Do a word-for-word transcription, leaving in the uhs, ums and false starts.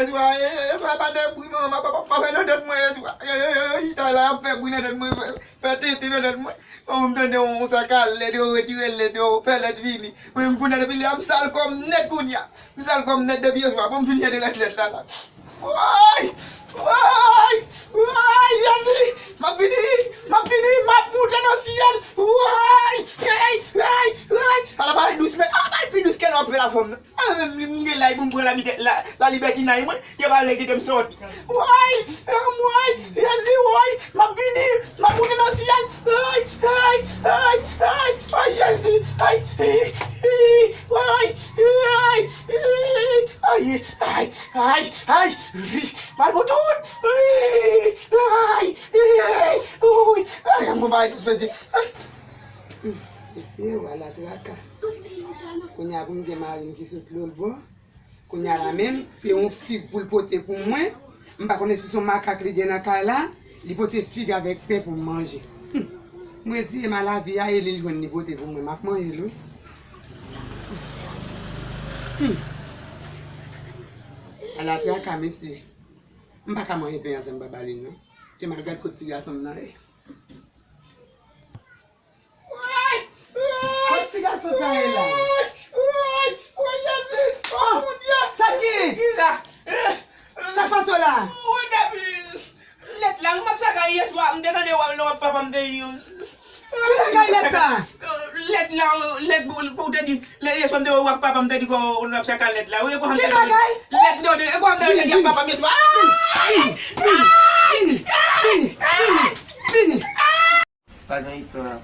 Yeswa, yeswa, pa de bri, manman, pa, pa, pa fè nan tèt mwen, yeswa. Yo, yo, yo, yo, chita la, y ap fè bri nan tèt mwen, fè, fè tenten nan tèt mwen. Bon, m tande yon sak a lèt, yo retire lèt, yo fè lèt vini. Mwen, m konnen depi lè a, m sal kò m nèt kounye a. M sal kò m nèt depi yeswa. Bon, m fin jete rès lèt la, la. Woy! Woy! Woy! Jezi! M ap vini! M ap vini! M ap moute nan syèl! Woy! Hey! Hey! Hey! Ala bay dous, men ala bay pi dous ke lè w ap fè lafanm nan. Ala menm li, m gen lay pou m pran la, la libètinay mwen. Yo pa vle kite m sòti. Woy! Woy! Jezi, woy! M ap vini! M ap moute nan syèl! Ay! Ay! Ay! Ay! Ay, Jezi! Ay! Woy! Ay! Ay! Ay! Ay! Ay! Ay! Mal pou tout! Ay! Ay! Ay! Woy! Ay, m konn pa dous, mezi. Mesye, wala traka. Kounye a pou m gen mari m ki sot lòtbò. Kounye a la menm, se yon fig pou l pote pou mwen. M pa konnen si se yon makak li gen nan kay la, li pote fig avèk pen pou m manje. Hum. M reziye m a lavi a e li l jwenn li pote pou mwen. M ap manje l wi. Hum. Ala traka, mesye. M pa ka manje pen an san m pa ba li l non. Te m al gad kot ti gason m nan ye. Kot ti gason sa ye la? Oh, sa ki? Sa k pase w la? Lèt la, wi, m ap sa kay yèswa, m te tande w ap papa m te youn. Ki bagay lèt sa? Lèt la, lèt pou, pou w te di, lè yèswa m te wè w ak papa m te di kon w ap sa kay lèt la. Wi, e kwa m te... Ki bagay? Lèt la, e kwa m te di ak papa m yèswa. Vini, vini, vini, vini, vini. Pa gen istwa.